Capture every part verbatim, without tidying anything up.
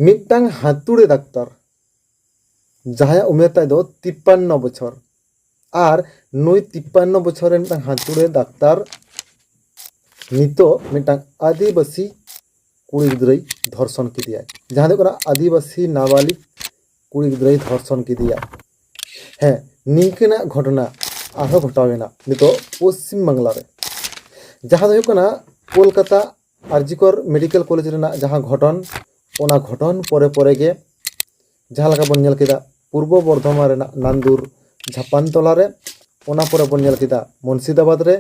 ᱢᱤᱫᱴᱟᱝ ᱦᱟᱹᱛᱩᱲᱮ ᱰᱟᱠᱛᱟᱨ, ᱡᱟᱦᱟᱸᱭᱟᱜ ᱩᱢᱮᱨ ᱛᱟᱭ ᱫᱚ ᱛᱤᱯᱯᱟᱱᱱᱚ ᱵᱚᱪᱷᱚᱨ, ᱟᱨ ᱱᱩᱭ ᱛᱤᱯᱯᱟᱱᱱᱚ ᱵᱚᱪᱷᱚᱨ ᱨᱮᱱ ᱢᱤᱫᱴᱟᱝ ᱦᱟᱹᱛᱩᱲᱮ ᱰᱟᱠᱛᱟᱨ ᱱᱤᱛᱚᱜ ᱢᱤᱫᱴᱟᱝ ᱟᱹᱫᱤᱵᱟᱹᱥᱤ ᱠᱩᱲᱤ ᱜᱤᱫᱽᱨᱟᱹᱭ ᱫᱷᱚᱨᱥᱚᱱ ᱠᱮᱫᱮᱭᱟᱭ, ᱡᱟᱦᱟᱸ ᱫᱚ ᱦᱩᱭᱩᱜ ᱠᱟᱱᱟ ᱟᱹᱫᱤᱵᱟᱹᱥᱤ ᱱᱟᱵᱟᱞᱤᱜ ᱠᱩᱲᱤ ᱜᱤᱫᱽᱨᱟᱹᱭ ᱫᱷᱚᱨᱥᱚᱱ ᱠᱮᱫᱮᱭᱟ᱾ ᱦᱮᱸ, ᱱᱤᱝᱠᱟᱹᱱᱟᱜ ᱜᱷᱚᱴᱚᱱᱟ ᱟᱨᱦᱚᱸ ᱜᱷᱚᱴᱟᱣ ᱮᱱᱟ ᱱᱤᱛᱚᱜ ᱯᱚᱥᱪᱤᱢ ᱵᱟᱝᱞᱟ ᱨᱮ, ᱡᱟᱦᱟᱸ ᱫᱚ ᱦᱩᱭᱩᱜ ᱠᱟᱱᱟ ᱠᱳᱞᱠᱟᱛᱟ ᱟᱨᱡᱤᱠᱚᱨ ᱢᱮᱰᱤᱠᱮᱞ ᱠᱚᱞᱮᱡᱽ ᱨᱮᱱᱟᱜ ᱡᱟᱦᱟᱸ ᱜᱷᱚᱴᱚᱱ, ᱚᱱᱟ ᱜᱷᱚᱴᱚᱱ ᱯᱚᱨᱮ ᱯᱚᱨᱮ ᱜᱮ ᱡᱟᱦᱟᱸ ᱞᱮᱠᱟ ᱵᱚᱱ ᱧᱮᱞ ᱠᱮᱫᱟ ᱯᱩᱨᱵᱚ ᱵᱚᱨᱫᱷᱚᱢᱟᱱ ᱨᱮᱱᱟᱜ ᱱᱟᱱᱫᱩᱨ ᱡᱷᱟᱯᱟᱱ ᱴᱚᱞᱟ ᱨᱮ, ᱚᱱᱟ ᱯᱚᱨᱮ ᱵᱚᱱ ᱧᱮᱞ ᱠᱮᱫᱟ ᱢᱩᱨᱥᱤᱫᱟᱵᱟᱫᱽ ᱨᱮ,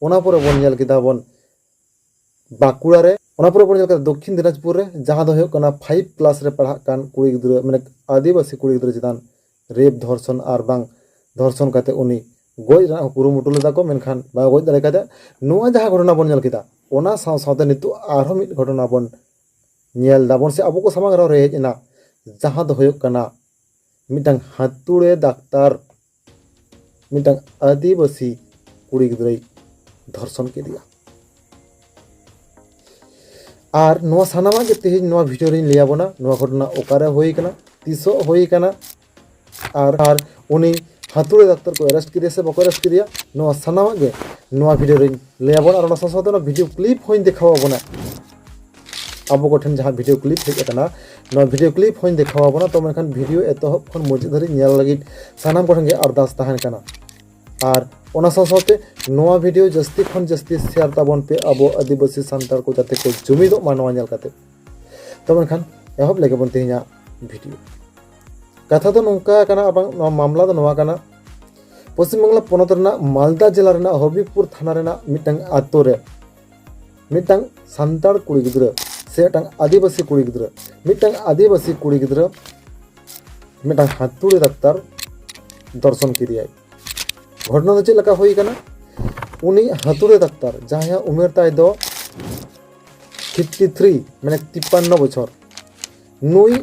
ᱚᱱᱟ ᱯᱚᱨᱮ ᱵᱚᱱ ᱧᱮᱞ ᱠᱮᱫᱟ ᱵᱚᱱ ᱵᱟᱸᱠᱩᱲᱟ ᱨᱮ, ᱚᱱᱟ ᱯᱚᱨᱮ ᱵᱚᱱ ᱧᱮᱞ ᱠᱮᱫᱟ ᱫᱚᱠᱠᱷᱤᱱ ᱫᱤᱱᱟᱡᱽᱯᱩᱨ ᱨᱮ, ᱡᱟᱦᱟᱸ ᱫᱚ ᱦᱩᱭᱩᱜ ᱠᱟᱱᱟ ᱯᱷᱟᱭᱤᱵᱷ ᱠᱞᱟᱥ ᱨᱮ ᱯᱟᱲᱦᱟᱜ ᱠᱟᱱ ᱠᱩᱲᱤ ᱜᱤᱫᱽᱨᱟᱹ, ᱢᱟᱱᱮ ᱟᱹᱫᱤᱵᱟᱹᱥᱤ ᱠᱩᱲᱤ ᱜᱤᱫᱽᱨᱟᱹ ᱪᱮᱛᱟᱱ ᱨᱮᱯ ᱫᱷᱚᱨᱥᱚᱱ ᱟᱨ ᱵᱟᱝ ᱫᱷᱚᱨᱥᱚᱱ ᱠᱟᱛᱮ ᱩᱱᱤ ᱜᱚᱡ ᱨᱮᱱᱟᱜ ᱠᱚ ᱠᱩᱨᱩᱢᱩᱴᱩ ᱞᱮᱫᱟ ᱠᱚ, ᱢᱮᱱᱠᱷᱟᱱ ᱵᱟᱭ ᱜᱚᱡ ᱫᱟᱲᱮ ᱠᱟᱫᱮᱭᱟ᱾ ᱱᱚᱣᱟ ᱡᱟᱦᱟᱸ ᱜᱷᱚᱴᱚᱱᱟ ᱵᱚᱱ ᱧᱮᱞ ᱠᱮᱫᱟ, ᱚᱱᱟ ᱥᱟᱶ ᱥᱟᱶᱛᱮ ᱱᱤᱛᱚᱜ ᱟᱨᱦᱚᱸ ᱢᱤᱫ ᱜᱷᱚᱴᱚᱱᱟ ᱵᱚᱱ ᱧᱮᱞ ᱫᱟᱵᱚᱱ ᱥᱮ ᱟᱵᱚ ᱠᱚ ᱥᱟᱢᱟᱝ ᱨᱮ ᱦᱮᱡ ᱮᱱᱟ, ᱡᱟᱦᱟᱸ ᱫᱚ ᱦᱩᱭᱩᱜ ᱠᱟᱱᱟ ᱢᱤᱫᱴᱟᱝ ᱦᱟᱹᱛᱩᱲᱮ ᱰᱟᱠᱛᱟᱨ ᱢᱤᱫᱴᱟᱝ ᱟᱹᱫᱤᱵᱟᱹᱥᱤ ᱠᱩᱲᱤ ᱜᱤᱫᱽᱨᱟᱹᱭ ᱫᱷᱚᱨᱥᱚᱱ ᱠᱮᱫᱮᱭᱟ᱾ ᱟᱨ ᱱᱚᱣᱟ ᱥᱟᱱᱟᱢᱟᱜ ᱜᱮ ᱛᱮᱦᱮᱧ ᱱᱚᱣᱟ ᱵᱷᱤᱰᱤᱭᱳ ᱨᱤᱧ ᱞᱟᱹᱭ ᱟᱵᱚᱱᱟ, ᱱᱚᱣᱟ ᱜᱷᱚᱴᱚᱱᱟ ᱚᱠᱟᱨᱮ ᱦᱩᱭ ᱠᱟᱱᱟ, ᱛᱤᱥᱚᱜ ᱦᱩᱭ ᱠᱟᱱᱟ, ᱟᱨ ᱟᱨ ᱩᱱᱤ ᱦᱟᱹᱛᱩᱲᱮ ᱰᱟᱠᱛᱟᱨ ᱠᱚ ᱮᱨᱮᱥᱴ ᱠᱮᱫᱮᱭᱟ ᱥᱮ ᱵᱟᱠᱚ ᱮᱨᱮᱥᱴ ᱠᱮᱫᱮᱭᱟ, ᱱᱚᱣᱟ ᱥᱟᱱᱟᱢᱟᱜ ᱜᱮ ᱱᱚᱣᱟ ᱵᱷᱤᱰᱤᱭᱳ ᱨᱤᱧ ᱞᱟᱹᱭ ᱟᱵᱚᱱᱟ᱾ ᱟᱨ ᱚᱱᱟ ᱥᱟᱶ ᱥᱟᱶᱛᱮ ᱚᱱᱟ ᱵᱷᱤᱰᱤᱭᱳ ᱠᱞᱤᱯ ᱦᱚᱸᱧ ᱫᱮᱠᱷᱟᱣ ᱟᱵᱚᱱᱟ᱾ ᱟᱵᱚ ᱠᱚᱴᱷᱮᱱ ᱡᱟᱦᱟᱸ ᱵᱷᱤᱰᱤᱭᱳ ᱠᱞᱤᱯ ᱦᱮᱡ ᱟᱠᱟᱱᱟ, ᱱᱚᱣᱟ ᱵᱷᱤᱰᱤᱭᱳ ᱠᱞᱤᱯ ᱦᱚᱸᱧ ᱫᱮᱠᱷᱟᱣ ᱟᱵᱚᱱᱟ᱾ ᱛᱚ ᱢᱮᱱᱠᱷᱟᱱ ᱵᱷᱤᱰᱤᱭᱳ ᱮᱛᱚᱦᱚᱵ ᱠᱷᱚᱱ ᱢᱩᱪᱟᱹᱫ ᱫᱷᱟᱹᱨᱤᱡ ᱧᱮᱞ ᱞᱟᱹᱜᱤᱫ ᱥᱟᱱᱟᱢ ᱠᱚᱴᱷᱮᱱ ᱜᱮ ᱟᱨᱫᱟᱥ ᱛᱟᱦᱮᱱ ᱠᱟᱱᱟ᱾ ᱟᱨ ᱚᱱᱟ ᱥᱟᱶ ᱥᱟᱶᱛᱮ ᱱᱚᱣᱟ ᱵᱷᱤᱰᱤᱭᱳ ᱡᱟᱹᱥᱛᱤ ᱠᱷᱚᱱ ᱡᱟᱹᱥᱛᱤ ᱥᱮᱭᱟᱨ ᱛᱟᱵᱚᱱ ᱯᱮ, ᱟᱵᱚ ᱟᱹᱫᱤᱵᱟᱹᱥᱤ ᱥᱟᱱᱛᱟᱲ ᱠᱚ ᱡᱟᱛᱮ ᱠᱚ ᱡᱩᱢᱤᱫᱚᱜ ᱢᱟ ᱱᱚᱣᱟ ᱧᱮᱞ ᱠᱟᱛᱮ᱾ ᱛᱚ ᱢᱮᱱᱠᱷᱟᱱ ᱮᱦᱚᱵ ᱞᱮᱜᱮ ᱵᱚᱱ ᱛᱮᱦᱮᱧᱟᱜ ᱵᱷᱤᱰᱤᱭᱳ᱾ ᱠᱟᱛᱷᱟ ᱫᱚ ᱱᱚᱝᱠᱟ ᱠᱟᱱᱟ, ᱟᱨ ᱵᱟᱝ ᱱᱚᱣᱟ ᱢᱟᱢᱞᱟ ᱫᱚ ᱱᱚᱣᱟ ᱠᱟᱱᱟ, ᱯᱚᱥᱪᱤᱢ ᱵᱟᱝᱞᱟ ᱯᱚᱱᱚᱛ ᱨᱮᱱᱟᱜ ᱢᱟᱞᱫᱟ ᱡᱮᱞᱟ ᱨᱮᱱᱟᱜ ᱦᱚᱵᱤᱵᱽᱯᱩᱨ ᱛᱷᱟᱱᱟ ᱨᱮᱱᱟᱜ ᱢᱤᱫᱴᱟᱝ ᱟᱛᱳ ᱨᱮ ᱢᱤᱫᱴᱟᱝ ᱥᱟᱱᱛᱟᱲ ᱠᱩᱲᱤ ᱜᱤᱫᱽᱨᱟᱹ ᱥᱮ ᱢᱤᱫᱴᱟᱝ ᱟᱹᱫᱤᱵᱟᱹᱥᱤ ᱠᱩᱲᱤ ᱜᱤᱫᱽᱨᱟᱹ, ᱢᱤᱫᱴᱟᱝ ᱟᱹᱫᱤᱵᱟᱹᱥᱤ ᱠᱩᱲᱤ ᱜᱤᱫᱽᱨᱟᱹ ᱢᱤᱫᱴᱟᱝ ᱦᱟᱹᱛᱩᱲᱮ ᱰᱟᱠᱛᱟᱨ ᱫᱚᱨᱥᱚᱱ ᱠᱮᱫᱮᱭᱟᱭ᱾ ᱜᱷᱚᱴᱚᱱᱟ ᱫᱚ ᱪᱮᱫ ᱞᱮᱠᱟ ᱦᱩᱭ ᱠᱟᱱᱟ? ᱩᱱᱤ ᱦᱟᱹᱛᱩᱲᱮ ᱰᱟᱠᱛᱟᱨ, ᱡᱟᱦᱟᱸᱭᱟᱜ ᱩᱢᱮᱨ ᱛᱟᱭ ᱫᱚ ᱯᱷᱤᱯᱴᱤ ᱛᱷᱨᱤ, ᱢᱟᱱᱮ ᱛᱤᱯᱯᱟᱱᱱᱚ ᱵᱚᱪᱷᱚᱨ, ᱱᱩᱭ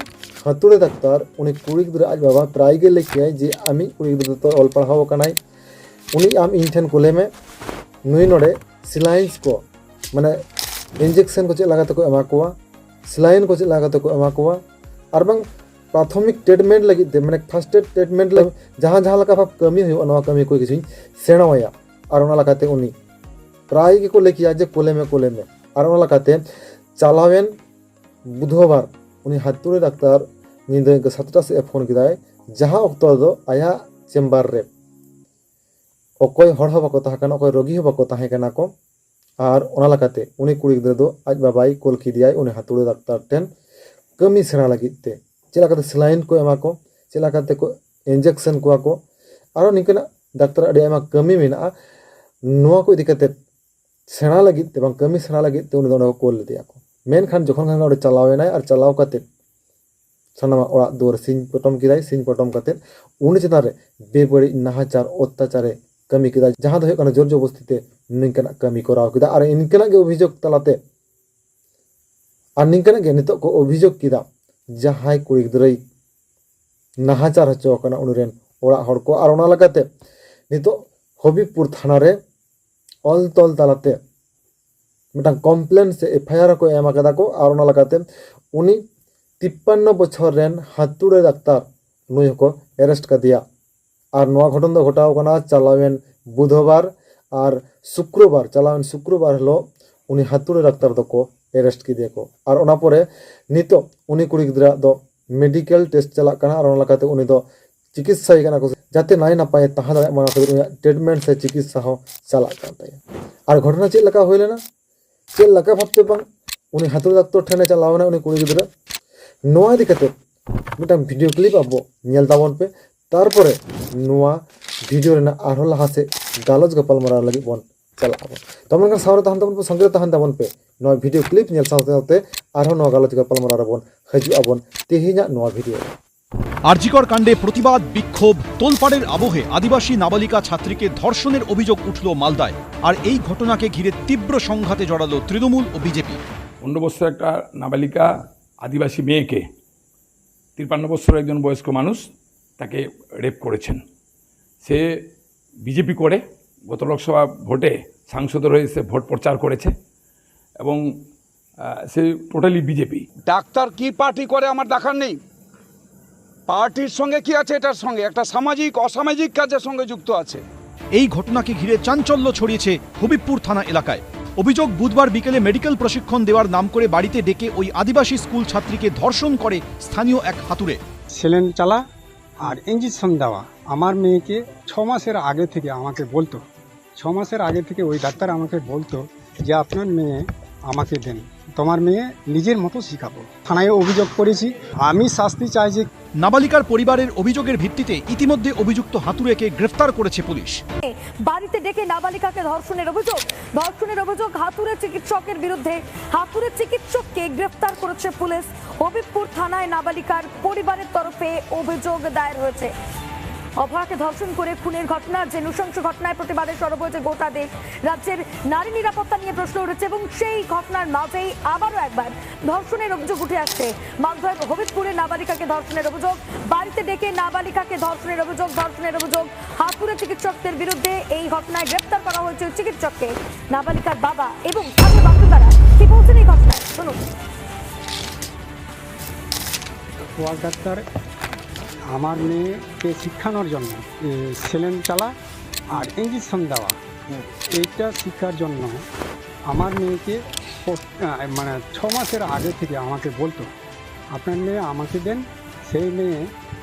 ᱦᱟᱹᱛᱩᱲᱮ ᱰᱟᱠᱛᱟᱨ ᱩᱱᱤ ᱠᱩᱲᱤ ᱜᱤᱫᱽᱨᱟᱹ ᱟᱡ ᱵᱟᱵᱟ ᱯᱨᱟᱭ ᱜᱮ ᱞᱟᱹᱭ ᱠᱮᱭᱟᱭ ᱡᱮ ᱟᱢᱤᱡ ᱠᱩᱲᱤ ᱜᱤᱫᱽᱨᱟᱹ ᱫᱚ ᱚᱞ ᱯᱟᱲᱦᱟᱣ ᱟᱠᱟᱱᱟᱭ, ᱩᱱᱤ ᱟᱢ ᱤᱧ ᱴᱷᱮᱱ ᱠᱩᱞᱮ ᱢᱮ, ᱱᱩᱭ ᱱᱚᱰᱮ ᱥᱤᱞᱟᱭᱤᱱᱥ ᱠᱚ, ᱢᱟᱱᱮ ᱤᱧᱡᱮᱠᱥᱮᱱ ᱠᱚ ᱪᱮᱫ ᱞᱮᱠᱟ ᱛᱮᱠᱚ ᱮᱢᱟ ᱠᱚᱣᱟ, ᱥᱮᱞᱟᱭᱤᱱ ᱠᱚ ᱪᱮᱫ ᱞᱮᱠᱟ ᱠᱟᱛᱮ ᱠᱚ ᱮᱢᱟ ᱠᱚᱣᱟ, ᱟᱨ ᱵᱟᱝ ᱯᱨᱟᱛᱷᱚᱢᱤᱠ ᱴᱨᱤᱴᱢᱮᱱᱴ ᱞᱟᱹᱜᱤᱫ ᱛᱮ, ᱢᱟᱱᱮ ᱯᱷᱟᱥᱴ ᱮᱰ ᱴᱨᱤᱴᱢᱮᱱᱴ ᱞᱟᱹᱜᱤᱫ ᱡᱟᱦᱟᱸ ᱡᱟᱦᱟᱸ ᱞᱮᱠᱟ ᱵᱷᱟᱵ ᱠᱟᱹᱢᱤ ᱦᱩᱭᱩᱜᱼᱟ, ᱱᱚᱣᱟ ᱠᱟᱹᱢᱤ ᱠᱚ ᱠᱤᱪᱷᱩᱧ ᱥᱮᱬᱟᱣᱟᱭᱟ᱾ ᱟᱨ ᱚᱱᱟ ᱞᱮᱠᱟᱛᱮ ᱩᱱᱤ ᱯᱨᱟᱭ ᱜᱮᱠᱚ ᱞᱟᱹᱭ ᱠᱮᱭᱟ ᱡᱮ, "ᱠᱳᱞᱮ ᱢᱮ, ᱠᱳᱞᱮ ᱢᱮ᱾" ᱟᱨ ᱚᱱᱟ ᱞᱮᱠᱟᱛᱮ ᱪᱟᱞᱟᱣᱮᱱ ᱵᱩᱫᱷᱵᱟᱨ ᱩᱱᱤ ᱦᱟᱹᱛᱩᱲᱤ ᱰᱟᱠᱛᱟᱨ ᱧᱤᱫᱟᱹ ᱥᱟᱛᱴᱟ ᱥᱮᱫ ᱮ ᱯᱷᱳᱱ ᱠᱮᱫᱟᱭ, ᱡᱟᱦᱟᱸ ᱚᱠᱛᱚ ᱫᱚ ᱟᱭᱟᱜ ᱪᱮᱢᱵᱟᱨ ᱨᱮ ᱚᱠᱚᱭ ᱦᱚᱲ ᱦᱚᱸ ᱵᱟᱠᱚ ᱛᱟᱦᱮᱸ ᱠᱟᱱᱟ, ᱚᱠᱚᱭ ᱨᱳᱜᱤ ᱦᱚᱸ ᱵᱟᱠᱚ ᱛᱟᱦᱮᱸ ᱠᱟᱱᱟ ᱠᱚ᱾ ᱟᱨ ᱚᱱᱟ ᱞᱮᱠᱟᱛᱮ ᱩᱱᱤ ᱠᱩᱲᱤ ᱜᱤᱫᱽᱨᱟᱹ ᱫᱚ ᱟᱡ ᱵᱟᱵᱟᱭ ᱠᱳᱞ ᱠᱮᱫᱮᱭᱟᱭ ᱩᱱᱤ ᱦᱟᱹᱛᱩᱲᱤ ᱰᱟᱠᱛᱟᱨ ᱴᱷᱮᱱ ᱠᱟᱹᱢᱤ ᱥᱮᱬᱟ ᱞᱟᱹᱜᱤᱫ ᱛᱮ, ᱪᱮᱫ ᱞᱮᱠᱟᱛᱮ ᱥᱮᱞᱟᱭᱤᱱ ᱠᱚ ᱮᱢᱟ ᱠᱚ, ᱪᱮᱫ ᱞᱮᱠᱟᱛᱮ ᱠᱚ ᱤᱧᱡᱮᱠᱥᱮᱱ ᱠᱚᱣᱟ ᱠᱚ, ᱟᱨᱚ ᱱᱤᱝᱠᱟᱹᱱᱟᱜ ᱰᱟᱠᱛᱟᱨ ᱟᱹᱰᱤ ᱟᱭᱢᱟ ᱠᱟᱹᱢᱤ ᱢᱮᱱᱟᱜᱼᱟ᱾ ᱱᱚᱣᱟ ᱠᱚ ᱤᱫᱤ ᱠᱟᱛᱮ ᱥᱮᱬᱟ ᱞᱟᱹᱜᱤᱫ ᱛᱮ, ᱵᱟᱝ ᱠᱟᱹᱢᱤ ᱥᱮᱬᱟ ᱞᱟᱹᱜᱤᱫ ᱛᱮ ᱩᱱᱤ ᱫᱚ ᱚᱸᱰᱮ ᱠᱚ ᱠᱳᱞ ᱞᱮᱫᱮᱭᱟ ᱠᱚ᱾ ᱢᱮᱱᱠᱷᱟᱱ ᱡᱚᱠᱷᱚᱱ ᱠᱷᱟᱱ ᱚᱸᱰᱮ ᱪᱟᱞᱟᱣ ᱮᱱᱟᱭ ᱟᱨ ᱪᱟᱞᱟᱣ ᱠᱟᱛᱮ ᱥᱟᱱᱟᱢᱟᱜ ᱚᱲᱟᱜ ᱫᱩᱣᱟᱹᱨ ᱥᱤᱧ ᱯᱚᱴᱚᱢ ᱠᱮᱫᱟᱭ᱾ ᱥᱤᱧ ᱯᱚᱴᱚᱢ ᱠᱟᱛᱮ ᱩᱱᱤ ᱪᱮᱛᱟᱱ ᱨᱮ ᱵᱮᱵᱟᱹᱲᱤᱡ ᱱᱟᱦᱟᱪᱟᱨ ᱚᱛᱛᱟᱪᱟᱨᱮ ᱠᱟᱹᱢᱤ ᱠᱮᱫᱟ, ᱡᱟᱦᱟᱸ ᱫᱚ ᱦᱩᱭᱩᱜ ᱠᱟᱱᱟ ᱡᱳᱨ ᱡᱚᱵᱚᱥᱛᱤ ᱛᱮ ᱱᱤᱝᱠᱟᱱᱟᱜ ᱠᱟᱹᱢᱤ ᱠᱚᱨᱟᱣ ᱠᱮᱫᱟ᱾ ᱟᱨ ᱤᱱᱠᱟᱹᱱᱟᱜ ᱜᱮ ᱚᱵᱷᱤᱡᱳᱜᱽ ᱛᱟᱞᱟᱛᱮ, ᱟᱨ ᱱᱤᱝᱠᱟᱹᱱᱟᱜ ᱜᱮ ᱱᱤᱛᱚᱜ ᱠᱚ ᱚᱵᱷᱤᱡᱳᱜᱽ ᱠᱮᱫᱟ, ᱡᱟᱦᱟᱸᱭ ᱠᱩᱲᱤ ᱜᱤᱫᱽᱨᱟᱹᱭ ᱱᱟᱦᱟᱪᱟᱨ ᱦᱚᱪᱚ ᱟᱠᱟᱱᱟ ᱩᱱᱤ ᱨᱮᱱ ᱚᱲᱟᱜ ᱦᱚᱲ ᱠᱚ᱾ ᱟᱨ ᱚᱱᱟ ᱞᱮᱠᱟᱛᱮ ᱱᱤᱛᱚᱜ ᱦᱚᱵᱤᱵᱽᱯᱩᱨ ᱛᱷᱟᱱᱟ ᱨᱮ ᱚᱞ ᱛᱚᱞ ᱛᱟᱞᱟᱛᱮ ᱢᱤᱫᱴᱟᱝ ᱠᱚᱢᱯᱞᱮᱱ ᱥᱮ ᱮᱯᱷ ᱟᱭ ᱟᱨ ᱦᱚᱸᱠᱚ ᱮᱢ ᱟᱠᱟᱫᱟ ᱠᱚ᱾ ᱟᱨ ᱚᱱᱟ ᱞᱮᱠᱟᱛᱮ ᱩᱱᱤ ᱛᱤᱯᱯᱟᱱᱱᱚ ᱵᱚᱪᱷᱚᱨ ᱨᱮᱱ ᱦᱟᱹᱛᱩᱲᱮ ᱰᱟᱠᱛᱟᱨ ᱱᱩᱭ ᱦᱚᱸᱠᱚ ᱮᱨᱮᱥᱴ ᱠᱟᱫᱮᱭᱟ᱾ ᱟᱨ ᱱᱚᱣᱟ ᱜᱷᱚᱴᱚᱱ ᱫᱚ ᱜᱷᱚᱴᱟᱣ ᱠᱟᱱᱟ ᱪᱟᱞᱟᱣᱮᱱ ᱵᱩᱫᱷᱵᱟᱨ ᱟᱨ ᱥᱩᱠᱨᱚᱵᱟᱨ, ᱪᱟᱞᱟᱣᱮᱱ ᱥᱩᱠᱨᱚᱵᱟᱨ ᱦᱤᱞᱳᱜ ᱩᱱᱤ ᱦᱟᱹᱛᱩᱲᱮ ᱰᱟᱠᱛᱟᱨ ᱫᱚᱠᱚ ᱮᱨᱮᱥᱴ ᱠᱮᱫᱮᱭᱟ ᱠᱚ᱾ ᱟᱨ ᱚᱱᱟ ᱯᱚᱨᱮ ᱱᱤᱛᱚᱜ ᱩᱱᱤ ᱠᱩᱲᱤ ᱜᱤᱫᱽᱨᱟᱹ ᱫᱚ ᱢᱮᱰᱤᱠᱮᱞ ᱴᱮᱥᱴ ᱪᱟᱞᱟᱜ ᱠᱟᱱᱟ᱾ ᱟᱨ ᱚᱱᱟ ᱞᱮᱠᱟᱛᱮ ᱩᱱᱤ ᱫᱚ ᱪᱤᱠᱤᱛᱥᱟᱭᱮ ᱠᱟᱱᱟ ᱠᱚ, ᱡᱟᱛᱮ ᱱᱟᱭ ᱱᱟᱯᱟᱭᱮ ᱛᱟᱦᱮᱸ ᱫᱟᱲᱮᱭᱟᱜ ᱢᱟ, ᱚᱱᱟ ᱠᱷᱟᱹᱛᱤᱨ ᱩᱱᱤᱭᱟᱜ ᱴᱨᱤᱴᱢᱮᱱᱴ ᱥᱮ ᱪᱤᱠᱤᱛᱥᱟ ᱦᱚᱸ ᱪᱟᱞᱟᱜ ᱠᱟᱱ ᱛᱟᱭᱟ᱾ ᱟᱨ ᱜᱷᱚᱴᱚᱱᱟ ᱪᱮᱫ ᱞᱮᱠᱟ ᱦᱩᱭ ᱞᱮᱱᱟ, ᱪᱮᱫ ᱞᱮᱠᱟ ᱵᱷᱟᱵᱛᱮ ᱵᱟᱝ ᱩᱱᱤ ᱦᱟᱹᱛᱩᱲᱤ ᱰᱟᱠᱛᱚᱨ ᱴᱷᱮᱱᱮ ᱪᱟᱞᱟᱣ ᱮᱱᱟ ᱩᱱᱤ ᱠᱩᱲᱤ ᱜᱤᱫᱽᱨᱟᱹ, ᱱᱚᱣᱟ ᱤᱫᱤ ᱠᱟᱛᱮ ᱢᱤᱫᱴᱟᱝ ᱵᱷᱤᱰᱤᱭᱳ ᱠᱞᱤᱯ ᱟᱵᱚ ᱧᱮᱞ ᱛᱟᱵᱚᱱ ᱯᱮ᱾ ᱛᱟᱨᱯᱚᱨᱮ ᱱᱚᱣᱟ ᱵᱷᱤᱰᱤᱭᱳ ᱨᱮᱱᱟᱜ ᱟᱨᱦᱚᱸ ᱞᱟᱦᱟ ᱥᱮᱫ ᱜᱟᱞᱚᱪ ᱜᱟᱯᱟᱞᱢᱟᱨᱟᱣ ᱞᱟᱹᱜᱤᱫ ᱵᱚᱱ ᱪᱟᱞᱟᱜ ᱟᱵᱚᱱ᱾ ᱛᱚ ᱢᱮᱱᱠᱷᱟᱱ ᱥᱟᱶᱨᱮ ᱛᱟᱦᱮᱱ ᱛᱟᱵᱚᱱ ᱯᱮ, ᱥᱚᱸᱜᱮ ᱨᱮ ᱛᱟᱦᱮᱱ ᱛᱟᱵᱚᱱ ᱯᱮ᱾ ᱱᱚᱣᱟ ᱵᱷᱤᱰᱤᱭᱳ ᱠᱞᱤᱯ ᱧᱮᱞ ᱥᱟᱶ ᱥᱟᱶᱛᱮ ᱟᱨᱦᱚᱸ ᱱᱚᱣᱟ ᱜᱟᱞᱚᱪ ᱜᱟᱯᱟᱞᱢᱟᱨᱟᱣ ᱨᱮᱵᱚᱱ ᱦᱤᱡᱩᱜ ᱟᱵᱚᱱ ᱛᱮᱦᱮᱧᱟᱜ ᱱᱚᱣᱟ ᱵᱷᱤᱰᱤᱭᱳ ᱨᱮ। আরজিকর কাণ্ডে প্রতিবাদ বিক্ষোভ, তোলপাড়ের আবহে আদিবাসী নাবালিকা ছাত্রীকে ধর্ষণের অভিযোগ উঠল মালদায়। আর এই ঘটনাকে ঘিরে তীব্র সংঘাতে জড়ালো তৃণমূল ও বিজেপি। পনেরো বছর একটা নাবালিকা আদিবাসী মেয়েকে, তিপ্পান্ন বছর একজন বয়স্ক মানুষ, তাকে রেপ করেছেন। সে বিজেপি করে, গত লোকসভা ভোটে সাংসদের হয়ে সে ভোট প্রচার করেছে এবং আহ, সে টোটালি বিজেপি। ডাক্তার কি পার্টি করে আমার দেখার নেই, পার্টির সঙ্গে কি আছে এটার সঙ্গে, একটা সামাজিক অসামাজিক কাজের সঙ্গে যুক্ত আছে। এই ঘটনাকে ঘিরে চাঞ্চল্য ছড়িয়েছে হবিবপুর থানা এলাকায়। অভিযোগ, বুধবার বিকেলে মেডিকেল প্রশিক্ষণ দেওয়ার নাম করে বাড়িতে ডেকে ওই আদিবাসী স্কুল ছাত্রীকে ধর্ষণ করে স্থানীয় এক হাতুড়ে। সেলেন চালা আর ইঞ্জেকশন দেওয়া। আমার মেয়েকে ছ মাসের আগে থেকে আমাকে বলতো, ছ মাসের আগে থেকে ওই ডাক্তার আমাকে বলতো যে আপনার মেয়ে আমাকে দেন, তোমার মেয়ে নিজের মতো শিখাবো। থানায় অভিযোগ করেছি, আমি শাস্তি চাই যে নাবালিকার পরিবারের অভিযোগের ভিত্তিতে ইতিমধ্যে অভিযুক্ত হাতুড়েকে গ্রেফতার করেছে পুলিশ। বাড়িতে ডেকে নাবালিকাকে ধর্ষণের অভিযোগ, ধর্ষণের অভিযোগ হাতুড়ে চিকিৎসকের বিরুদ্ধে। হাতুড়ে চিকিৎসককে গ্রেফতার করেছে পুলিশ। হবিবপুর থানায় নাবালিকার পরিবারের তরফে অভিযোগ দায়ের হয়েছে। অভয়াকে ধর্ষণ করে খুনের ঘটনার যে নৃশংস ঘটনায় প্রতিবাদে সরব হয়েছে গোটা দেশ। রাজ্যের নারী নিরাপত্তা নিয়ে প্রশ্ন উঠেছে এবং সেই ঘটনার মাঝেই আবারও একবার ধর্ষণের অভিযোগ উঠে আসছে। মালদহের হবিবপুরে নাবালিকাকে ধর্ষণের অভিযোগ, বাড়িতে ডেকে নাবালিকাকে ধর্ষণের অভিযোগ, ধর্ষণের অভিযোগ হাতুড়ে চিকিৎসকদের বিরুদ্ধে। এই ঘটনায় গ্রেপ্তার করা হয়েছে ওই চিকিৎসককে। নাবালিকার বাবা এবং স্থানীয় বাসিন্দারা কি বলছেন এই ঘটনায়, শুনুন। ওয়ার্ড ডাক্তার আমার মেয়েকে শিক্ষানোর জন্য, এ, সেলেন চালা আর ইঞ্জেকশন দেওয়া, এইটা শিক্ষার জন্য আমার মেয়েকে প্রত-, আহ, মানে ছ মাসের আগে থেকে আমাকে বলতো, আপনার মেয়ে আমাকে দেন, সেই মেয়ে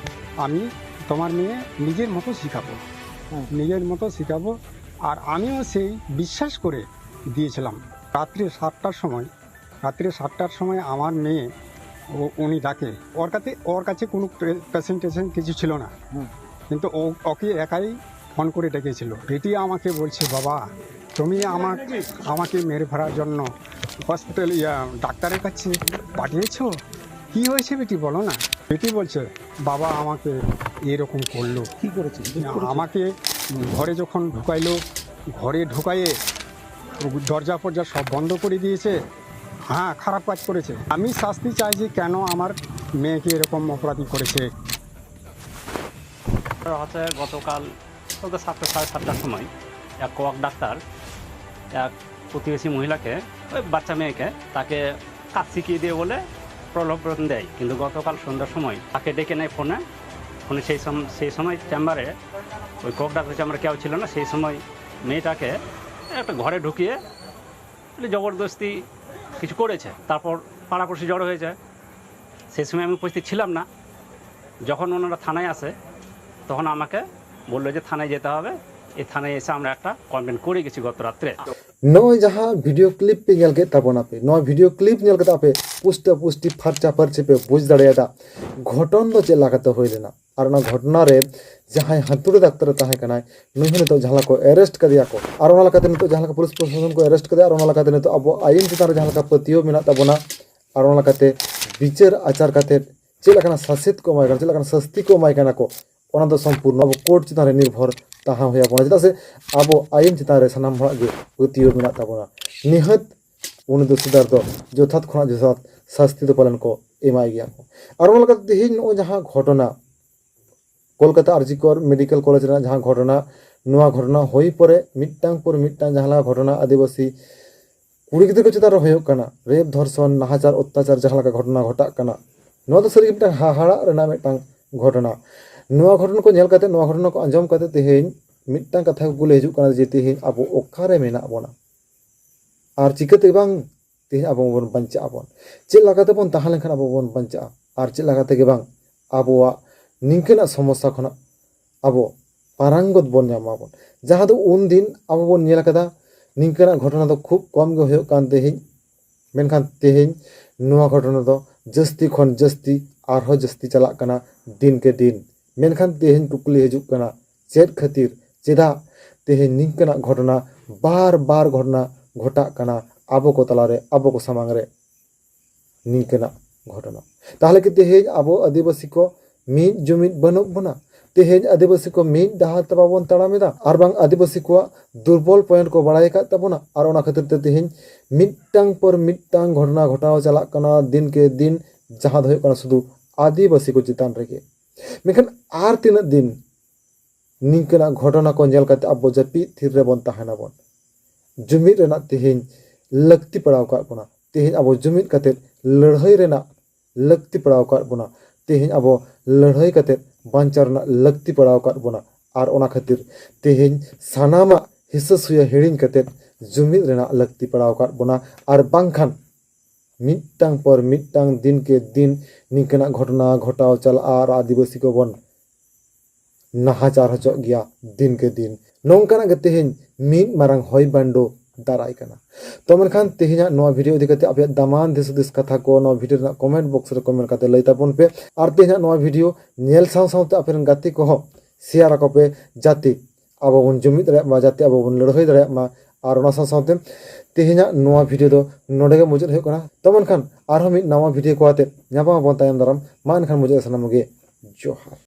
আমি তোমার মেয়ে নিজের মতো শিখাবো, নিজের মতো শিখাবো। আর আমিও সেই বিশ্বাস করে দিয়েছিলাম। রাত্রে সাতটার সময়, রাত্রে সাতটার সময় আমার মেয়ে, ও, উনি ডাকে, ওর কাছে, ওর কাছে কোনো পে-, পেশেন্ট টেশেন্ট কিছু ছিল না, কিন্তু ও, ওকে একাই ফোন করে ডেকেছিল। বেটি আমাকে বলছে, "বাবা, তুমি আমার, আমাকে মেরে ফেলার জন্য হসপিটাল, ইয়া, ডাক্তারের কাছে পাঠিয়েছো? কি হয়েছে বেটি, বলো না।" বেটি বলছে, "বাবা আমাকে এরকম করলো।" কি করেছে? আমাকে ঘরে যখন ঢুকাইলো, ঘরে ঢুকাইয়ে দরজা ফরজা সব বন্ধ করে দিয়েছে। হ্যাঁ, খারাপ কাজ করেছে। আমি শাস্তি চাই যে কেন আমার মেয়েকে এরকম অপরাধী করেছে। হচ্ছে গতকাল, বলতে সাতটা, সাড়ে সাতটার সময় এক ওয়ার্ড ডাক্তার এক প্রতিবেশী মহিলাকে, ওই বাচ্চা মেয়েকে, তাকে কাজ শিখিয়ে দিয়ে বলে প্রলোভন দেয়। কিন্তু গতকাল সন্ধ্যার সময় তাকে ডেকে নেয় ফোনে। ফোনে সেই সম- সেই সময় চেম্বারে, ওই কোক ডাক্তার চেম্বারে কেউ ছিল না। সেই সময় মেয়েটাকে একটা ঘরে ঢুকিয়ে জবরদস্তি কিছু করেছে। তারপর পাড়াপড়শি জড়ো হয়েছে। সেই সময় আমি উপস্থিত ছিলাম না। যখন ওনারা থানায় আসে, তখন আমাকে বললো যে থানায় যেতে হবে। এই থানায় এসে আমরা একটা কমপ্লেন করে গেছি গত রাত্রে। ᱱᱚᱜᱼᱚᱭ ᱡᱟᱦᱟᱸ ᱵᱷᱤᱰᱤᱭᱳ ᱠᱞᱤᱯ ᱯᱮ ᱧᱮᱞ ᱠᱮᱫ ᱛᱟᱵᱚᱱᱟ ᱯᱮ, ᱱᱚᱣᱟ ᱵᱷᱤᱰᱤᱭᱳ ᱠᱞᱤᱯ ᱧᱮᱞ ᱠᱟᱛᱮ ᱟᱯᱮ ᱯᱩᱥᱴᱟᱹ ᱯᱩᱥᱴᱤ ᱯᱷᱟᱨᱪᱟ ᱯᱷᱟᱹᱨᱪᱤ ᱯᱮ ᱵᱩᱡᱽ ᱫᱟᱲᱮᱭᱟᱫᱟ ᱜᱷᱚᱴᱚᱱ ᱫᱚ ᱪᱮᱫ ᱞᱮᱠᱟᱛᱮ ᱦᱩᱭ ᱞᱮᱱᱟ᱾ ᱟᱨ ᱚᱱᱟ ᱜᱷᱚᱴᱚᱱᱟ ᱨᱮ ᱡᱟᱦᱟᱸᱭ ᱦᱟᱹᱛᱩᱲᱤ ᱰᱟᱠᱛᱟᱨ ᱮ ᱛᱟᱦᱮᱸ ᱠᱟᱱᱟᱭ, ᱱᱩᱭ ᱦᱚᱸ ᱱᱤᱛᱚᱜ ᱡᱟᱦᱟᱸ ᱞᱮᱠᱟ ᱠᱚ ᱮᱨᱮᱥᱴ ᱠᱟᱫᱮᱭᱟ ᱠᱚ, ᱟᱨ ᱚᱱᱟ ᱞᱮᱠᱟᱛᱮ ᱱᱤᱛᱚᱜ ᱡᱟᱦᱟᱸ ᱞᱮᱠᱟ ᱯᱩᱞᱤᱥ ᱯᱨᱚᱥᱟᱥᱚᱱ ᱠᱚ ᱮᱨᱮᱥᱴ ᱠᱟᱫᱮᱭᱟ, ᱟᱨ ᱚᱱᱟ ᱞᱮᱠᱟᱛᱮ ᱱᱤᱛᱚᱜ ᱟᱵᱚ ᱟᱭᱤᱱ ᱪᱮᱛᱟᱱ ᱨᱮ ᱡᱟᱦᱟᱸ ᱞᱮᱠᱟ ᱯᱟᱹᱛᱭᱟᱹᱣ ᱢᱮᱱᱟᱜ ᱛᱟᱵᱚᱱᱟ, ᱟᱨ ᱚᱱᱟ ᱞᱮᱠᱟᱛᱮ ᱵᱤᱪᱟᱹᱨ ᱟᱪᱟᱨ ᱠᱟᱛᱮ ᱪᱮᱫ ᱞᱮᱠᱟᱱᱟᱜ ᱥᱟᱥᱮᱛ ᱠᱚ ᱮᱢᱟᱭ ᱠᱟᱱᱟ, ᱪᱮᱫ ᱞᱮᱠᱟᱱᱟᱜ ᱥᱟᱹᱥᱛᱤ ᱠᱚ ᱮᱢᱟᱭ ᱠᱟᱱᱟ ᱠᱚ, ᱚᱱᱟ ᱫᱚ ᱥᱚᱢᱯᱩᱨᱱᱚ ᱟᱵᱚ ᱠᱳᱨᱴ ᱪᱮᱛᱟᱱ ᱨᱮ ᱱᱤᱨᱵᱷᱚᱨ ᱛᱟᱦᱮᱸ ᱦᱩᱭ ᱟᱵᱚᱱᱟ᱾ ᱪᱮᱫᱟᱜ ᱥᱮ ᱟᱵᱚ ᱟᱭᱤᱱ ᱪᱮᱛᱟᱱ ᱨᱮ ᱥᱟᱱᱟᱢ ᱦᱚᱲᱟᱜ ᱜᱮ ᱯᱟᱹᱛᱭᱟᱹᱣ ᱢᱮᱱᱟᱜ ᱛᱟᱵᱚᱱᱟ᱾ ᱱᱤᱦᱟᱹᱛ ᱩᱱᱤ ᱫᱚᱥᱤᱫᱟᱨ ᱫᱚ ᱡᱚᱛᱷᱟᱛ ᱠᱷᱚᱱᱟᱜ ᱡᱚᱛᱷᱟᱛ ᱥᱟᱥᱛᱤ ᱫᱚ ᱯᱟᱞᱮᱱ ᱠᱚ ᱮᱢᱟᱭ ᱜᱮᱭᱟ ᱠᱚ᱾ ᱟᱨ ᱚᱱᱟ ᱞᱮᱠᱟᱛᱮ ᱛᱮᱦᱮᱧ ᱱᱚᱜᱼᱚᱭ ᱡᱟᱦᱟᱸ ᱜᱷᱚᱴᱚᱱᱟ, ᱠᱳᱞᱠᱟᱛᱟ ᱟᱨᱡᱤ ᱠᱚᱨ ᱢᱮᱰᱤᱠᱮᱞ ᱠᱚᱞᱮᱡᱽ ᱨᱮᱱᱟᱜ ᱡᱟᱦᱟᱸ ᱜᱷᱚᱴᱚᱱᱟ, ᱱᱚᱣᱟ ᱜᱷᱚᱴᱚᱱᱟ ᱦᱩᱭ ᱯᱚᱨᱮ ᱢᱤᱫᱴᱟᱝ ᱯᱚᱨ ᱢᱤᱫᱴᱟᱝ ᱡᱟᱦᱟᱸ ᱞᱮᱠᱟ ᱜᱷᱚᱴᱚᱱᱟ ᱟᱹᱫᱤᱵᱟᱹᱥᱤ ᱠᱩᱲᱤ ᱜᱤᱫᱽᱨᱟᱹ ᱠᱚ ᱪᱮᱛᱟᱱ ᱨᱮ ᱦᱩᱭᱩᱜ ᱠᱟᱱᱟ, ᱨᱮᱯ, ᱫᱷᱚᱨᱥᱚᱱ, ᱱᱟᱦᱟᱪᱟᱨ, ᱚᱛᱛᱟᱪᱟᱨ ᱡᱟᱦᱟᱸ ᱞᱮᱠᱟ ᱜᱷᱚᱴᱚᱱᱟ ᱜᱷᱚᱴᱟᱜ ᱠᱟᱱᱟ, ᱱᱚᱣᱟ ᱫᱚ ᱥᱟᱹᱨᱤᱜᱮ ᱢᱤᱫᱴᱟᱝ ᱦᱟᱦᱟᱲᱟᱜ ᱨᱮᱱᱟᱜ ᱢᱤᱫᱴᱟᱝ ᱜᱷᱚᱴᱚᱱᱟ᱾ ᱱᱚᱣᱟ ᱜᱷᱚᱴᱚᱱᱟ ᱠᱚ ᱧᱮᱞ ᱠᱟᱛᱮ, ᱱᱚᱣᱟ ᱜᱷᱚᱴᱚᱱᱟ ᱠᱚ ᱟᱸᱡᱚᱢ ᱠᱟᱛᱮ ᱛᱮᱦᱮᱧ ᱢᱤᱫᱴᱟᱝ ᱠᱟᱛᱷᱟ ᱠᱩᱠᱞᱤ ᱦᱤᱡᱩᱜ ᱠᱟᱱᱟ ᱡᱮ ᱛᱮᱦᱮᱧ ᱟᱵᱚ ᱚᱠᱟᱨᱮ ᱢᱮᱱᱟᱜ ᱵᱚᱱᱟ ᱟᱨ ᱪᱤᱠᱟᱹᱛᱮ ᱵᱟᱝ ᱛᱮᱦᱮᱧ ᱟᱵᱚ ᱵᱚᱱ ᱵᱟᱧᱪᱟᱜ ᱟᱵᱚᱱ? ᱪᱮᱫ ᱞᱮᱠᱟᱛᱮ ᱵᱚᱱ ᱛᱟᱦᱮᱸ ᱞᱮᱱᱠᱷᱟᱱ ᱟᱵᱚ ᱵᱚᱱ ᱵᱟᱧᱪᱟᱜᱼᱟ ᱟᱨ ᱪᱮᱫ ᱞᱮᱠᱟ ᱛᱮᱜᱮ ᱵᱟᱝ ᱟᱵᱚᱣᱟᱜ ᱱᱤᱝᱠᱟᱹᱱᱟᱜ ᱥᱚᱢᱚᱥᱥᱟ ᱠᱷᱚᱱᱟᱜ ᱟᱵᱚ ᱯᱟᱨᱟᱝᱜᱚᱛ ᱵᱚᱱ ᱧᱟᱢ ᱢᱟᱵᱚᱱ? ᱡᱟᱦᱟᱸ ᱫᱚ ᱩᱱᱫᱤᱱ ᱟᱵᱚ ᱵᱚᱱ ᱧᱮᱞ ᱟᱠᱟᱫᱟ, ᱱᱤᱝᱠᱟᱹᱱᱟᱜ ᱜᱷᱚᱴᱚᱱᱟ ᱫᱚ ᱠᱷᱩᱵ ᱠᱚᱢ ᱜᱮ ᱦᱩᱭᱩᱜ ᱠᱟᱱ ᱛᱮᱦᱮᱧ, ᱢᱮᱱᱠᱷᱟᱱ ᱛᱮᱦᱮᱧ ᱱᱚᱣᱟ ᱜᱷᱚᱴᱚᱱᱟ ᱫᱚ ᱡᱟᱹᱥᱛᱤ ᱠᱷᱚᱱ ᱡᱟᱹᱥᱛᱤ, ᱟᱨᱦᱚᱸ ᱡᱟᱹᱥᱛᱤ ᱪᱟᱞᱟᱜ ᱠᱟᱱᱟ ᱫᱤᱱ ᱠᱮ ᱫᱤᱱ᱾ ᱢᱮᱱᱠᱷᱟᱱ ᱛᱮᱦᱮᱧ ᱠᱩᱠᱞᱤ ᱦᱤᱡᱩᱜ ᱠᱟᱱᱟ, ᱪᱮᱫ ᱠᱷᱟᱹᱛᱤᱨ, ᱪᱮᱫᱟᱜ ᱛᱮᱦᱮᱧ ᱱᱤᱝᱠᱟᱹᱱᱟᱜ ᱜᱷᱚᱴᱚᱱᱟ ᱵᱟᱨ ᱵᱟᱨ ᱜᱷᱚᱴᱚᱱᱟ ᱜᱷᱚᱴᱟᱜ ᱠᱟᱱᱟ ᱟᱵᱚ ᱠᱚ ᱛᱟᱞᱟᱨᱮ, ᱟᱵᱚ ᱠᱚ ᱥᱟᱢᱟᱝ ᱨᱮ ᱱᱤᱝᱠᱟᱹᱱᱟᱜ ᱜᱷᱚᱴᱚᱱᱟ? ᱛᱟᱦᱚᱞᱮ ᱠᱤ ᱛᱮᱦᱮᱧ ᱟᱵᱚ ᱟᱹᱫᱤᱵᱟᱹᱥᱤ ᱠᱚ ᱢᱤᱫ ᱡᱩᱢᱤᱫ ᱵᱟᱹᱱᱩᱜ ᱵᱚᱱᱟ? ᱛᱮᱦᱮᱧ ᱟᱹᱫᱤᱵᱟᱹᱥᱤ ᱠᱚ ᱢᱤᱫ ᱰᱟᱦᱟᱨ ᱛᱮ ᱵᱟᱵᱚᱱ ᱛᱟᱲᱟᱢ ᱮᱫᱟ? ᱟᱨ ᱵᱟᱝ ᱟᱹᱫᱤᱵᱟᱹᱥᱤ ᱠᱚᱣᱟᱜ ᱫᱩᱨᱵᱚᱞ ᱯᱚᱭᱮᱱᱴ ᱠᱚ ᱵᱟᱲᱟᱭ ᱟᱠᱟᱫ ᱛᱟᱵᱚᱱᱟ, ᱟᱨ ᱚᱱᱟ ᱠᱷᱟᱹᱛᱤᱨ ᱛᱮ ᱛᱮᱦᱮᱧ ᱢᱤᱫᱴᱟᱝ ᱯᱚᱨ ᱢᱤᱫᱴᱟᱝ ᱜᱷᱚᱴᱚᱱᱟ ᱜᱷᱚᱴᱟᱣ ᱪᱟᱞᱟᱜ ᱠᱟᱱᱟ ᱫᱤᱱ ᱠᱮ ᱫᱤᱱ, ᱡᱟᱦᱟᱸ ᱫᱚ ᱦᱩᱭᱩᱜ ᱠᱟᱱᱟ ᱥᱩᱫᱷᱩ ᱟᱹᱫᱤᱵᱟᱹᱥᱤ ᱠᱚ ᱪᱮᱛᱟᱱ ᱨᱮᱜᱮ᱾ ᱢᱮᱱᱠᱷᱟᱱ ᱟᱨ ᱛᱤᱱᱟᱹᱜ ᱫᱤᱱ ᱱᱤᱝᱠᱟᱹᱱᱟᱜ ᱜᱷᱚᱴᱚᱱᱟ ᱠᱚ ᱧᱮᱞ ᱠᱟᱛᱮ ᱟᱵᱚ ᱡᱟᱹᱯᱤᱫ ᱛᱷᱤᱨ ᱨᱮᱵᱚᱱ ᱛᱟᱦᱮᱱᱟᱵᱚᱱ? ᱡᱩᱢᱤᱫ ᱨᱮᱱᱟᱜ ᱛᱮᱦᱮᱧ ᱞᱟᱹᱠᱛᱤ ᱯᱟᱲᱟᱣ ᱟᱠᱟᱫ ᱵᱚᱱᱟ᱾ ᱛᱮᱦᱮᱧ ᱟᱵᱚ ᱡᱩᱢᱤᱫ ᱠᱟᱛᱮ ᱞᱟᱹᱲᱦᱟᱹᱭ ᱨᱮᱱᱟᱜ ᱞᱟᱹᱠᱛᱤ ᱯᱟᱲᱟᱣ ᱟᱠᱟᱫ ᱵᱚᱱᱟ᱾ ᱛᱮᱦᱮᱧ ᱟᱵᱚ ᱞᱟᱹᱲᱦᱟᱹᱭ ᱠᱟᱛᱮ ᱵᱟᱧᱪᱟᱣ ᱨᱮᱱᱟᱜ ᱞᱟᱹᱠᱛᱤ ᱯᱟᱲᱟᱣ ᱟᱠᱟᱫ ᱵᱚᱱᱟ᱾ ᱟᱨ ᱚᱱᱟ ᱠᱷᱟᱹᱛᱤᱨ ᱛᱮᱦᱮᱧ ᱥᱟᱱᱟᱢᱟᱜ ᱦᱤᱥᱟᱹ ᱥᱩᱭᱟᱹ ᱦᱤᱲᱤᱧ ᱠᱟᱛᱮ ᱡᱩᱢᱤᱫ ᱨᱮᱱᱟᱜ ᱞᱟᱹᱠᱛᱤ ᱯᱟᱲᱟᱣ ᱟᱠᱟᱫ ᱵᱚᱱᱟ᱾ ᱟᱨ ᱵᱟᱝᱠᱷᱟᱱ ᱢᱤᱫᱴᱟᱝ ᱯᱚᱨ ᱢᱤᱫᱴᱟᱝ, ᱫᱤᱱ ᱠᱮ ᱫᱤᱱ ᱱᱤᱝᱠᱟᱹᱱᱟᱜ ᱜᱷᱚᱴᱚᱱᱟ ᱜᱷᱚᱴᱟᱣ ᱪᱟᱞᱟᱜᱼᱟ ᱟᱨ ᱟᱹᱫᱤᱵᱟᱹᱥᱤ ᱠᱚᱵᱚᱱ ᱱᱟᱦᱟᱪᱟᱨ ᱦᱚᱪᱚᱜ ᱜᱮᱭᱟ ᱫᱤᱱ ᱠᱮ ᱫᱤᱱ᱾ ᱱᱚᱝᱠᱟᱱᱟᱜ ᱜᱮ ᱛᱮᱦᱮᱧ ᱢᱤᱫ ᱢᱟᱨᱟᱝ ᱦᱚᱭ ᱵᱟᱱᱰᱳ ᱫᱟᱨᱟᱭ ᱠᱟᱱᱟ᱾ ᱛᱚ ᱢᱮᱱᱠᱷᱟᱱ ᱛᱮᱦᱮᱧᱟᱜ ᱱᱚᱣᱟ ᱵᱷᱤᱰᱤᱭᱳ ᱤᱫᱤ ᱠᱟᱛᱮ ᱟᱯᱮᱭᱟᱜ ᱫᱟᱢᱟᱱ ᱫᱤᱥ ᱦᱩᱫᱤᱥ ᱠᱟᱛᱷᱟ ᱠᱚ ᱱᱚᱣᱟ ᱵᱷᱤᱰᱤᱭᱳ ᱨᱮᱱᱟᱜ ᱠᱚᱢᱮᱱᱴ ᱵᱚᱠᱥ ᱨᱮ ᱠᱚᱢᱮᱱᱴ ᱠᱟᱛᱮ ᱞᱟᱹᱭ ᱛᱟᱵᱚᱱ ᱯᱮ᱾ ᱟᱨ ᱛᱮᱦᱮᱧᱟᱜ ᱱᱚᱣᱟ ᱵᱷᱤᱰᱤᱭᱳ ᱧᱮᱞ ᱥᱟᱶ ᱥᱟᱶᱛᱮ ᱟᱯᱮ ᱨᱮᱱ ᱜᱟᱛᱮ ᱠᱚᱦᱚᱸ ᱥᱮᱭᱟᱨ ᱟᱠᱚ ᱯᱮ, ᱡᱟᱛᱮ ᱟᱵᱚ ᱵᱚᱱ ᱡᱩᱢᱤᱫ ᱫᱟᱲᱮᱭᱟᱜ ᱢᱟ, ᱡᱟᱛᱮ ᱟᱵᱚ ᱵᱚᱱ ᱞᱟᱹᱲᱦᱟᱹᱭ ᱫᱟᱲᱮᱭᱟᱜ ᱢᱟ᱾ ᱟᱨ ᱚᱱᱟ ᱥᱟᱶ ᱥᱟᱶᱛᱮ ᱛᱮᱦᱮᱧᱟᱜ ᱱᱚᱣᱟ ᱵᱷᱤᱰᱤᱭᱳ ᱫᱚ ᱱᱚᱰᱮ ᱜᱮ ᱢᱩᱪᱟᱹᱫ ᱦᱩᱭᱩᱜ ᱠᱟᱱᱟ᱾ ᱛᱚ ᱢᱮᱱᱠᱷᱟᱱ ᱟᱨᱦᱚᱸ ᱢᱤᱫ ᱱᱟᱣᱟ ᱵᱷᱤᱰᱤᱭᱳ ᱠᱚ ᱟᱛᱮ ᱧᱟᱯᱟᱢ ᱟᱵᱚᱱ ᱛᱟᱭᱚᱢ ᱫᱟᱨᱟᱢ᱾ ᱢᱟ ᱮᱱᱠᱷᱟᱱ ᱢᱩᱪᱟᱹᱫ ᱨᱮ ᱥᱟᱱᱟᱢ ᱜᱮ ᱡᱚᱦᱟᱨ᱾